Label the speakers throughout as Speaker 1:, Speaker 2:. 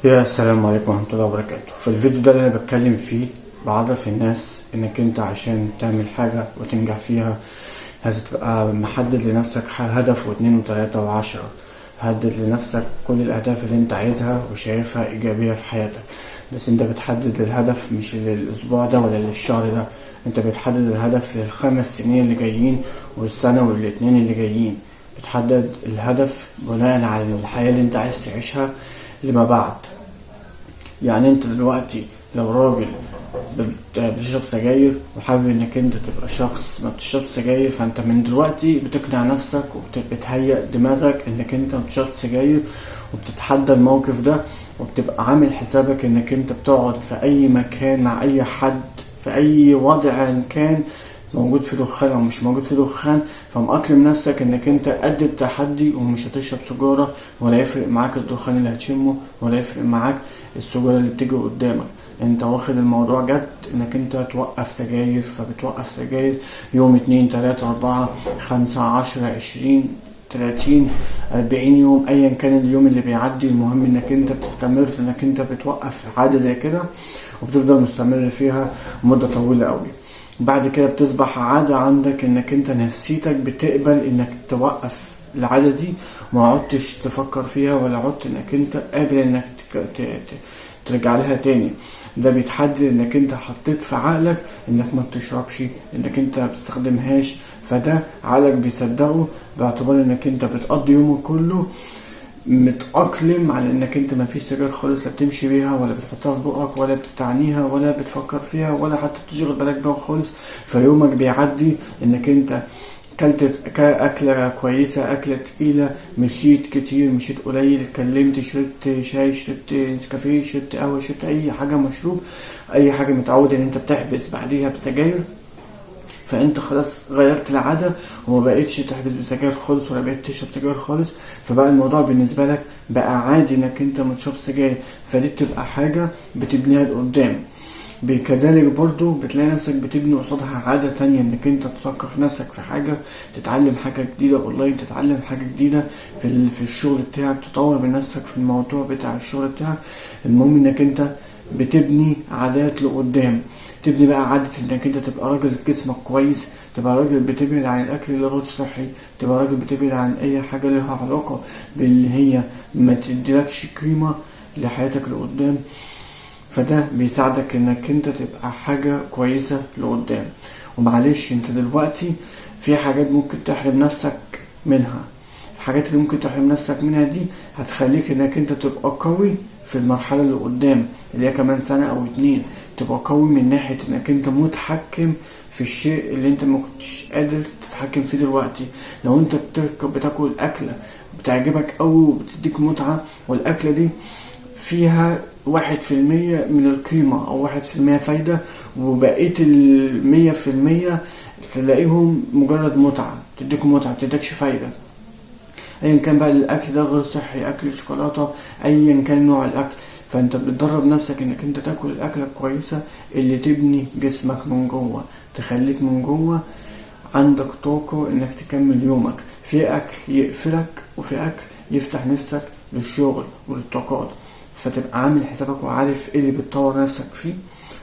Speaker 1: يا السلام عليكم ورحمة الله وبركاته. في الفيديو ده اللي انا بتكلم فيه بعرف الناس انك انت عشان تعمل حاجة وتنجح فيها لازم تبقى محدد لنفسك هدف واتنين وتلاتة وعشرة. حدد لنفسك كل الاهداف اللي انت عايزها وشايفها ايجابية في حياتك، بس انت بتحدد الهدف مش للاسبوع ده ولا للشهر ده، انت بتحدد الهدف للخمس سنين اللي جايين والسنة والاتنين اللي جايين. بتحدد الهدف بناء على الحياة اللي انت عايز تعيشها لما بعد. يعني انت دلوقتي لو راجل بتشرب سجاير وحابب انك انت تبقى شخص ما بتشربش سجاير، فانت من دلوقتي بتقنع نفسك وبتهيئ دماغك انك انت ما بتشربش سجاير، وبتتحدى الموقف ده، وبتبقى عامل حسابك انك انت بتقعد في اي مكان مع اي حد في اي وضع ان كان موجود في دخان او مش موجود في دخان، فمأقلم نفسك انك انت قد التحدي ومش هتشرب سجارة، ولا يفرق معاك الدخان اللي هتشمه، ولا يفرق معاك السجارة اللي بتيجي قدامك. انت واخد الموضوع جد انك انت توقف سجاير، فبتوقف سجاير يوم 2 3 4 5 10 20 30 40 يوم، ايا كان اليوم اللي بيعدي، المهم انك انت بتستمر انك انت بتوقف عادة زي كده وبتفضل مستمر فيها مدة طويلة قوي. بعد كده بتصبح عادة عندك انك انت نفسيتك بتقبل انك توقف العادة دي، وما عدتش تفكر فيها ولا عدت انك انت قابل انك ترجع لها تاني. ده بيتحدد انك انت حطيت في عقلك انك ما بتشربش، انك انت ما بتستخدمهاش، فده عقلك بيصدقه باعتبار انك انت بتقضي يومك كله متأقلم على انك انت ما فيش سجاير خالص، لا بتمشي بيها ولا بتحطها في بقك ولا بتستعنيها ولا بتفكر فيها ولا حتى بتشغل بالك بيها خالص. فيومك بيعدي انك انت كلت أكلة كويسة، أكلة تقيلة، مشيت كتير، مشيت قليل، اتكلمت، شربت شاي، شربت نسكافيه، شربت قهوة، شربت أي حاجة، مشروب، أي حاجة متعود إن أنت بتحبس بعديها بسجاير، فانت خلاص غيرت العادة وما بقتش تحبس بسجاير خالص ولا بقيت تشرب سجاير خالص، فبقى الموضوع بالنسبة لك بقى عادي انك انت ما تشربش سجاير. فدي بتبقى حاجة بتبنيها لقدام. كذلك برضو بتلاقي نفسك بتبني قصادها عادة تانية، انك انت تثقف نفسك في حاجة، تتعلم حاجة جديدة اونلاين، تتعلم حاجة جديدة في الشغل بتاعك، تطور من نفسك في الموضوع بتاع الشغل بتاعك. المهم انك انت بتبني عادات لقدام. تبني بقى عادة انك انت تبقى راجل جسمك كويس، تبقى راجل بتبعد عن الاكل اللي غير صحي، تبقى راجل بتبعد عن اي حاجة لها علاقة باللي هي ما تديلكش قيمة لحياتك لقدام. فده بيساعدك انك انت تبقى حاجة كويسة لقدام. ومعلش انت دلوقتي في حاجات ممكن تحرم نفسك منها، الحاجات اللي ممكن تحرم نفسك منها دي هتخليك انك انت تبقى قوي في المرحلة اللي قدام اللي هي كمان سنة او 2، تبقى قوي من ناحية انك انت متحكم في الشيء اللي انت ما كنتش قادر تتحكم فيه دلوقتي. لو انت بتاكل اكلة بتعجبك قوي وبتديك متعة، والاكلة دي فيها 1% من القيمة أو 1% فايدة، وبقية 100% تلاقيهم مجرد متعة، تديكم متعة متديكش فايدة. أيا كان بقى الأكل ده غير صحي، أكل شوكولاتة، أيا كان نوع الأكل، فأنت بتدرب نفسك إنك أنت تاكل الأكلة الكويسة اللي تبني جسمك من جوه، تخليك من جوه عندك طاقة إنك تكمل يومك. في أكل يقفلك وفي أكل يفتح نفسك للشغل وللطاقات، فتبقى عامل حسابك وعارف ايه اللي بتطور نفسك فيه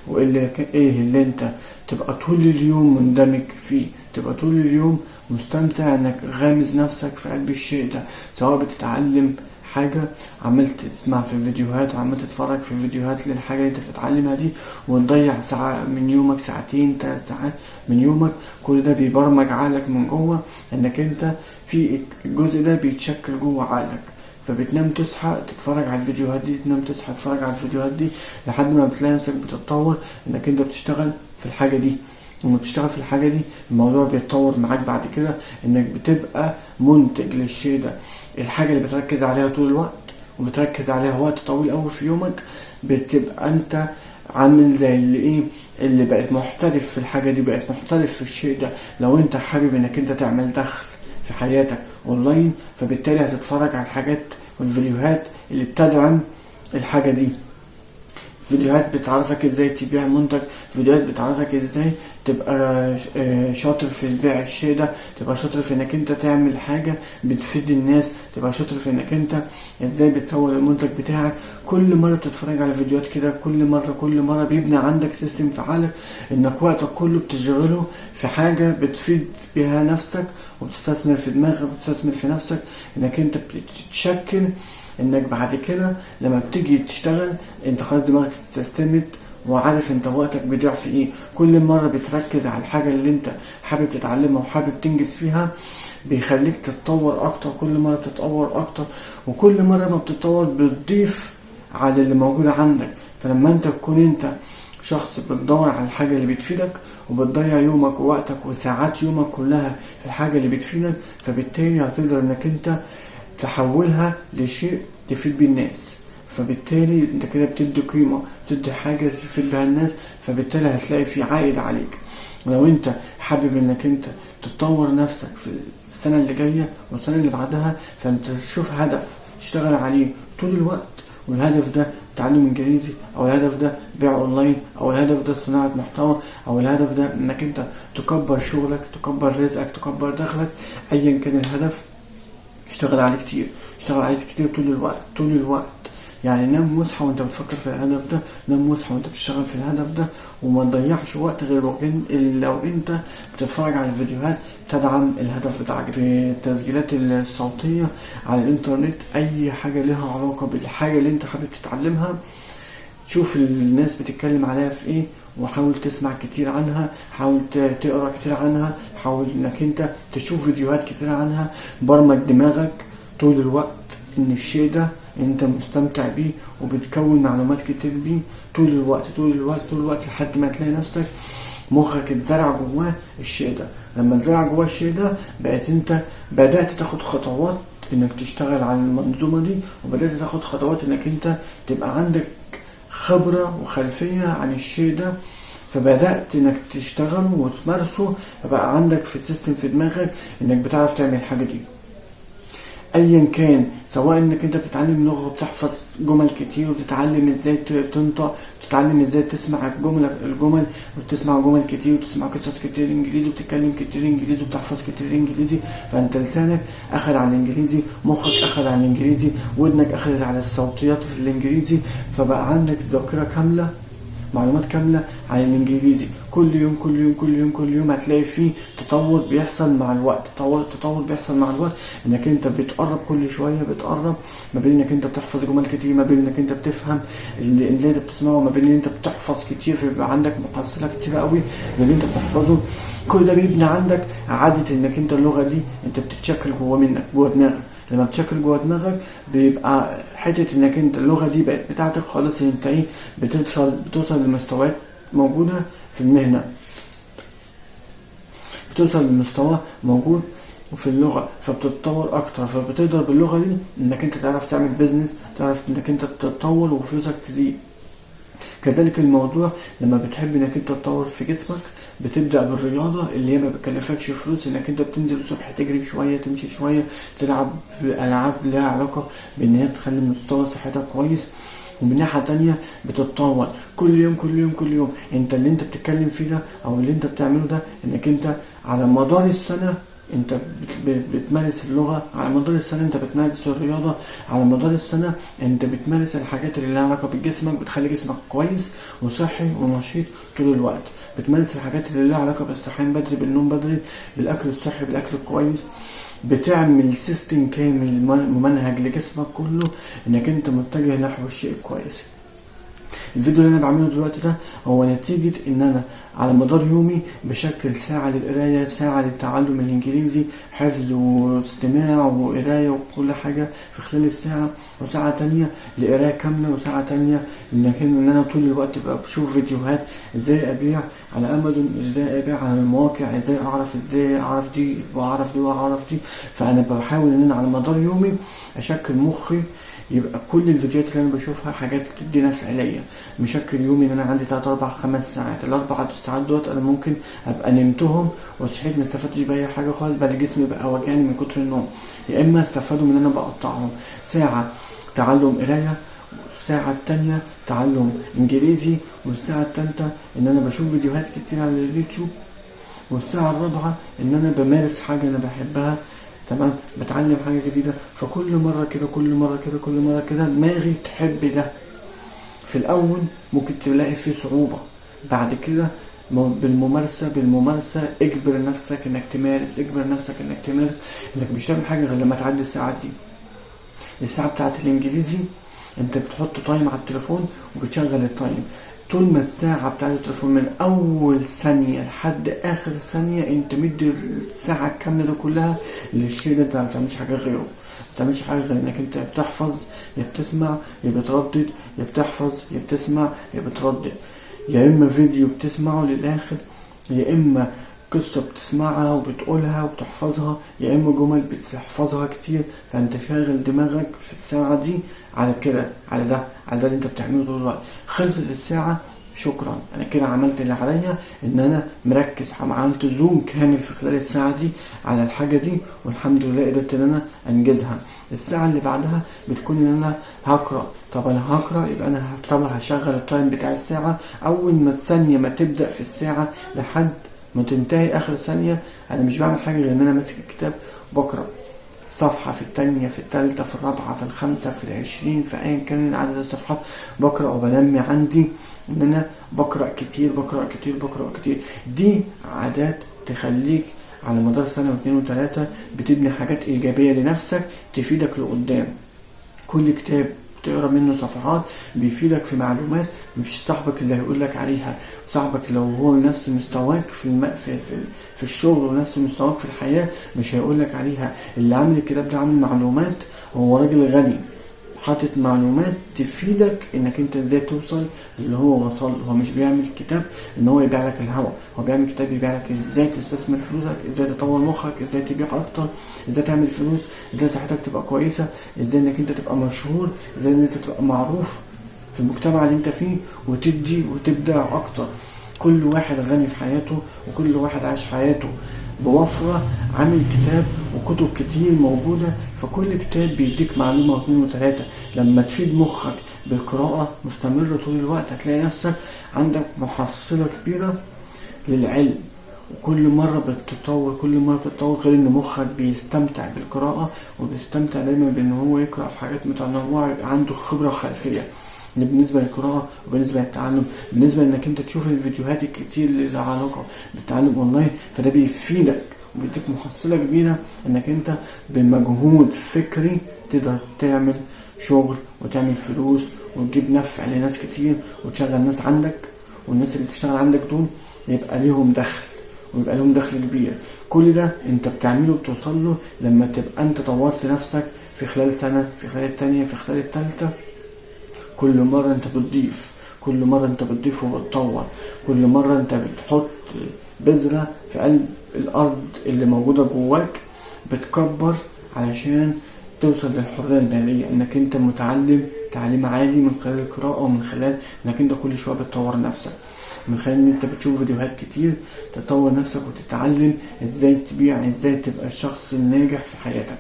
Speaker 1: وايه اللي ايه اللي انت تبقى طول اليوم مندمج فيه، تبقى طول اليوم مستمتع انك غامز نفسك في قلب الشيء ده، سواء بتتعلم حاجة، عمال تسمع في فيديوهات وعمال تتفرج في فيديوهات للحاجة اللي انت بتتعلمها دي، وتضيع ساعة من يومك، ساعتين، 3 ساعات من يومك. كل ده بيبرمج عقلك من جوه انك انت في الجزء ده بيتشكل جوه عقلك، فبتنام تصحى تتفرج على الفيديوهات دي، تنام تصحى تتفرج على الفيديوهات دي، لحد ما بتلاقي نفسك بتتطور انك انت بتشتغل في الحاجة دي. لما بتشتغل في الحاجة دي الموضوع بيتطور معاك بعد كده انك بتبقى منتج للشيء ده. الحاجة اللي بتركز عليها طول الوقت وبتركز عليها وقت طويل قوي في يومك، بتبقى انت عامل زي اللي ايه، اللي بقت محترف في الحاجة دي، بقت محترف في الشيء ده. لو انت حابب انك انت تعمل دخل في حياتك اونلاين، فبالتالي هتتفرج على الحاجات والفيديوهات اللي بتدعم الحاجة دي، فيديوهات بتعرفك ازاي تبيع منتج، فيديوهات بتعرفك ازاي تبقى شاطر في البيع الشيء ده، تبقى شاطر في انك انت تعمل حاجة بتفيد الناس، تبقى شاطر في انك انت ازاي بتسوق المنتج بتاعك. كل مرة بتتفرج على فيديوهات كده، كل مرة بيبني عندك system في عقلك انك وقتك كله بتشغله في حاجة بتفيد بيها نفسك، وبتستثمر في دماغك وبتستثمر في نفسك، انك انت بتتشكل انك بعد كده لما بتيجي تشتغل انت خلاص دماغك اتسيستمت وعارف انت وقتك بيضيع في ايه. كل مرة بتركز على الحاجة اللي انت حابب تتعلمها وحابب تنجز فيها بيخليك تتطور اكتر، كل مرة بتتطور اكتر، وكل مرة ما بتتطور بتضيف على اللي موجود عندك. فلما انت تكون انت شخص بتدور على الحاجة اللي بتفيدك وبتضيع يومك ووقتك وساعات يومك كلها في الحاجة اللي بتفيدك، فبالتالي هتقدر انك انت تحولها لشيء تفيد بيه الناس، فبالتالي انت كده بتدي قيمة، بتدي حاجة تفيد بها الناس، فبالتالي هتلاقي في عائد عليك. لو انت حابب انك انت تطور نفسك في السنة اللي جاية والسنة اللي بعدها، فانت تشوف هدف تشتغل عليه طول الوقت، والهدف ده تعلم انجليزي، او الهدف ده بيع اونلاين، او الهدف ده صناعة محتوى، او الهدف ده انك انت تكبر شغلك، تكبر رزقك، تكبر دخلك، ايا كان الهدف اشتغل عليه كتير، اشتغل عليه كتير طول الوقت، طول الوقت. نام واصحى وانت بتفكر في الهدف ده، نام واصحى وانت بتشتغل في الهدف ده، وما تضيعش وقت غير لو انت بتتفرج على الفيديوهات تدعم الهدف بتاعك. في التسجيلات الصوتية على الانترنت، اي حاجة لها علاقة بالحاجة اللي انت حابب تتعلمها، شوف الناس بتتكلم عليها في ايه، وحاول تسمع كتير عنها، حاول تقرا كتير عنها، حاول انك انت تشوف فيديوهات كتير عنها. برمج دماغك طول الوقت ان الشيء ده انت مستمتع بيه وبتكون معلومات كتير بيه طول الوقت، طول الوقت، طول الوقت، لحد ما تلاقي نفسك مخك اتزرع جواه الشيء ده. لما اتزرع جواه الشيء ده بقيت انت بدأت تاخد خطوات انك تشتغل على المنظومة دي، وبدأت تاخد خطوات انك انت تبقى عندك خبرة وخلفية عن الشيء ده، فبدأت انك تشتغل وتمارسه، فبقى عندك في السيستم في دماغك انك بتعرف تعمل الحاجة دي ايا كان، سواء انك انت بتتعلم لغة وبتحفظ جمل كتير وتتعلم ازاي تنطق، وتتعلم ازاي تسمع الجمل، وتسمع جمل كتير وتسمع قصص كتير انجليزي، وبتتكلم كتير انجليزي، وبتحفظ كتير انجليزي، فانت لسانك اخذ على الانجليزي، مخك اخذ على الانجليزي، ودنك اخذت على الصوتيات في الانجليزي، فبقى عندك ذاكرة كاملة، معلومات كاملة عن الانجليزي. كل يوم كل يوم كل يوم كل يوم هتلاقي فيه تطور بيحصل مع الوقت، تطور بيحصل مع الوقت، انك انت بتقرب كل شوية، بتقرب ما بين انك انت بتحفظ جمل كتير، ما بين انك انت بتفهم اللي انت بتسمعه، ما بين ان انت بتحفظ كتير فبيبقى عندك محصلة كتير قوي للي انت بتحفظه. كل ده بيبني عندك عادة انك انت اللغة دي انت بتتشكل جوه منك، جوه دماغك. لما بتشكل جوه دماغك بيبقى حتة انك انت اللغة دي بقت بتاعتك خالص، انت ايه بتوصل لمستويات موجودة في المهنة، بتوصل لمستوى موجود في اللغة، فبتتطور اكتر، فبتقدر باللغة دي انك انت تعرف تعمل بيزنس، تعرف انك انت تتطور وفلوسك تزيد. كذلك الموضوع لما بتحب انك انت تتطور في جسمك، بتبدأ بالرياضة اللي هي ما بتكلفكش فلوس، انك انت بتنزل الصبح تجري شوية، تمشي شوية، تلعب ألعاب لها علاقة بان هي تخلي مستوى صحتك كويس. ومن ناحية تانية بتتطور كل يوم كل يوم كل يوم. انت اللي انت بتتكلم فيه ده او اللي انت بتعمله ده، انك انت على مدار السنة انت بتمارس اللغة، على مدار السنة انت بتمارس الرياضة، على مدار السنة انت بتمارس الحاجات اللي لها علاقة بجسمك، بتخلي جسمك كويس وصحي ونشيط طول الوقت، بتمارس الحاجات اللي لها علاقة بالصحيان بدري، بالنوم بدري، بالأكل الصحي، بالأكل الكويس. بتعمل system كامل ممنهج لجسمك كله انك انت متجه نحو الشيء الكويس. الفيديو اللي انا بعمله دلوقتي ده هو نتيجة ان انا على مدار يومي بشكل ساعة للقراية، ساعة للتعلم الانجليزي، حفظ واستماع وقراية وكل حاجة في خلال الساعة، وساعة تانية لقراية كاملة، وساعة تانية ان انا طول الوقت بقى بشوف فيديوهات ازاي ابيع على امازون، ازاي ابيع على المواقع، ازاي اعرف دي واعرف دي واعرف دي. فانا بحاول ان انا على مدار يومي اشكل مخي يبقى كل الفيديوهات اللي انا بشوفها حاجات بتدي نفع ليا. مشكل يومي ان انا عندي 3 4 5 ساعات، الاربع ساعات دوت انا ممكن ابقى نمتهم وصحيت ما استفدتش باي حاجه خالص، بل جسمي بقى وجعني من كتر النوم، يا اما استفادوا من ان انا بقطعهم ساعه تعلم قرايه، والساعة التانية تعلم انجليزي، والساعة التالتة ان انا بشوف فيديوهات كتير على اليوتيوب، والساعة الرابعة ان انا بمارس حاجة انا بحبها، تمام، بتعلم حاجة جديدة. فكل مرة كده، كل مرة كده، كل مرة كده دماغي تحب ده. في الاول ممكن تلاقي فيه صعوبة، بعد كده بالممارسة، بالممارسة اجبر نفسك انك تمارس، اجبر نفسك انك تمارس، انك مش تعمل حاجة غير لما تعدي الساعة دي. الساعة بتاعت الانجليزي انت بتحط time على التليفون وبتشغل ال time، طول ما الساعة بتاعت التليفون من أول ثانية لحد آخر ثانية انت مدي الساعة الكاملة دي كلها للشيء ده، انت ما بتعملش حاجة غيره، ما بتعملش حاجة غير انك انت بتحفظ يا بتسمع يا بتردد، يا بتحفظ يا بتسمع يا بتردد، يا إما فيديو بتسمعه للآخر، يا إما قصة بتسمعها وبتقولها وبتحفظها، يا إما جمل بتحفظها كتير. فأنت شاغل دماغك في الساعة دي على كده، على ده، على ده اللي أنت بتعمله طول الوقت. خلصت الساعة، شكرا، أنا كده عملت اللي عليا، إن أنا مركز، عملت زوم كامل في خلال الساعة دي على الحاجة دي، والحمد لله قدرت إن أنا أنجزها. الساعة اللي بعدها بتكون إن أنا هقرأ. طب أنا هقرأ، يبقى أنا طبعا هشغل التايم بتاع الساعة، أول ما الثانية ما تبدأ في الساعة لحد ما تنتهي آخر ثانية أنا مش بعمل حاجة غير إن أنا ماسك الكتاب وبقرأ صفحة في التانية في التالتة في الرابعة في الخامسة في العشرين، في أيا كان عدد الصفحات بقرأ، وبنمي عندي إن أنا بقرأ كتير، بقرأ كتير، بقرأ كتير. دي عادات تخليك على مدار سنة واتنين وتلاتة بتبني حاجات إيجابية لنفسك تفيدك لقدام. كل كتاب تقرا منه صفحات بيفيدك في معلومات مش صاحبك اللي هيقولك عليها. صاحبك لو هو نفس مستواك في الشغل ونفس مستواك في الحياة مش هيقولك عليها. اللي عامل الكتاب ده عامل معلومات، هو راجل غني حاطط معلومات تفيدك انك انت ازاي توصل اللي هو وصل له. هو مش بيعمل كتاب ان هو يبيع لك الهوا، هو بيعمل كتاب يبيع لك ازاي تستثمر فلوسك، ازاي تطور مخك، ازاي تبيع اكتر، ازاي تعمل فلوس، ازاي صحتك تبقى كويسة، ازاي انك انت تبقى مشهور، ازاي ان انت تبقى معروف في المجتمع اللي انت فيه، وتدي وتبدع اكتر. كل واحد غني في حياته وكل واحد عايش حياته بوفرة عامل كتاب وكتب كتير موجودة، فكل كتاب بيديك معلومة واتنين وتلاتة. لما تفيد مخك بالقراءة مستمرة طول الوقت هتلاقي نفسك عندك محصلة كبيرة للعلم، وكل مرة بتتطور، كل مرة بتتطور. غير ان مخك بيستمتع بالقراءة وبيستمتع دايما بان هو يقرأ في حاجات متنوعة، يبقى عنده خبرة وخلفية بالنسبة للقراءة وبالنسبة للتعلم، بالنسبة انك انت تشوف الفيديوهات الكتير اللي لها علاقة بالتعلم اونلاين، فده بيفيدك وبيديك محصلة كبيرة انك انت بمجهود فكري تقدر تعمل شغل وتعمل فلوس وتجيب نفع لناس كتير وتشغل ناس عندك، والناس اللي بتشتغل عندك دول يبقى ليهم دخل ويبقى لهم دخل كبير. كل ده انت بتعمله وبتوصل له لما تبقى انت طورت نفسك في خلال سنة، في خلال التانية، في خلال التالتة. كل مرة انت بتضيف، كل مرة انت بتضيف وبتطور، كل مرة انت بتحط بذرة في قلب الأرض اللي موجودة جواك، بتكبر علشان توصل للحرية المالية، انك انت متعلم تعليم عالي من خلال القراءة ومن خلال انك انت كل شوية بتطور نفسك، من خلال ان انت بتشوف فيديوهات كتير تطور نفسك وتتعلم ازاي تبيع، ازاي تبقى الشخص الناجح في حياتك.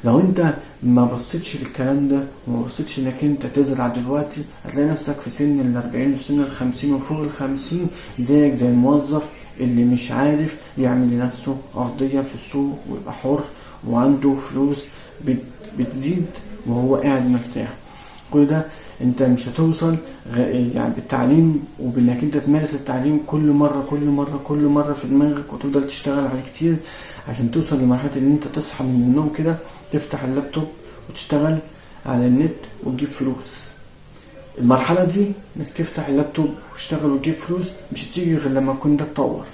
Speaker 1: لو انت ما بصيتش للكلام ده وما بصيتش انك انت تزرع دلوقتي، هتلاقي نفسك في سن الأربعين وفي سن الخمسين وفوق الخمسين زيك زي الموظف اللي مش عارف يعمل لنفسه أرضية في السوق ويبقى حر وعنده فلوس بتزيد وهو قاعد مرتاح. كل ده انت مش هتوصل بالتعليم وبانك انت تمارس التعليم كل مرة كل مرة كل مرة في دماغك وتفضل تشتغل عليه كتير عشان توصل لمرحلة ان انت تصحى من النوم كده تفتح اللابتوب وتشتغل على النت وتجيب فلوس. المرحلة دي انك تفتح اللابتوب وتشتغل وتجيب فلوس مش هتيجي غير لما يكون ده اتطور،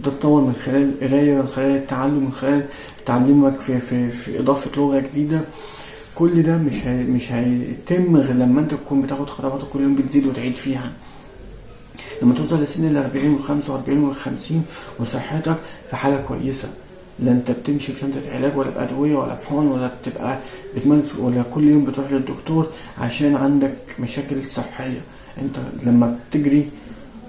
Speaker 1: ده اتطور من خلال القراية، من خلال التعلم، من خلال تعليمك في إضافة لغة جديدة. كل ده مش هيتم غير لما انت تكون بتاخد خطوات كل يوم بتزيد وتعيد فيها. لما توصل لسن الأربعين والخمسة وأربعين والخمسين وصحتك في حالة كويسة، لا انت بتمشي بشنطة علاج ولا بأدوية ولا بحقن ولا بتبقى بتمارس ولا كل يوم بتروح للدكتور عشان عندك مشاكل صحية. انت لما بتجري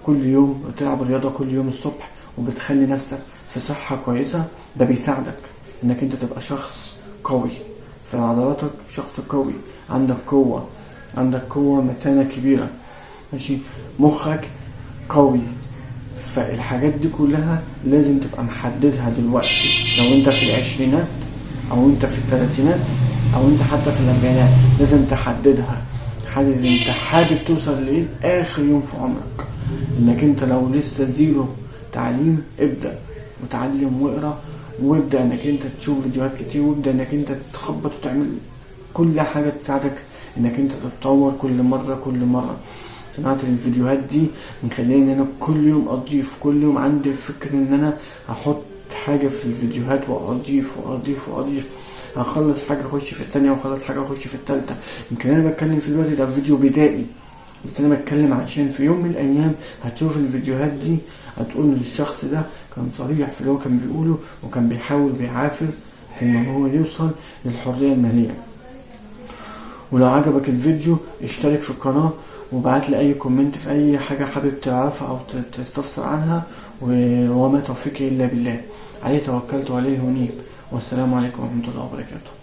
Speaker 1: كل يوم وتلعب رياضة كل يوم الصبح وبتخلي نفسك في صحة كويسة، ده بيساعدك انك انت تبقى شخص قوي في عضلاتك، شخص قوي عندك قوة عندك قوة متانة كبيرة، ماشي، مخك قوي. فالحاجات دي كلها لازم تبقى محددها دلوقتي. لو انت في العشرينات او انت في التلاتينات او انت حتى في الاربعينات لازم تحددها. حدد انت حابب توصل لايه اخر يوم في عمرك. انك انت لو لسه zero تعليم، ابدأ وتعلم واقرا، وابدأ انك انت تشوف فيديوهات كتير، وابدأ انك انت تخبط وتعمل كل حاجة تساعدك انك انت تتطور كل مرة كل مرة. صناعة الفيديوهات دي مخليني ان انا كل يوم اضيف، كل يوم عندي فكرة ان انا احط حاجة في الفيديوهات واضيف واضيف واضيف. هخلص حاجة اخش في التانية، واخلص حاجة اخش في التالتة. يمكن انا بتكلم في الوقت ده فيديو بدائي، بس انا بتكلم عشان في يوم من الايام هتشوف الفيديوهات دي هتقول ان الشخص ده كان صريح في اللي هو كان بيقوله، وكان بيحاول بيعافر في ان هو يوصل للحرية المالية. ولو عجبك الفيديو اشترك في القناة، وابعت لي اي comment في اي حاجة حابب تعرفها او تستفسر عنها. وما توفيقي الا بالله، عليه توكلت وعليه انيب. والسلام عليكم ورحمة الله وبركاته.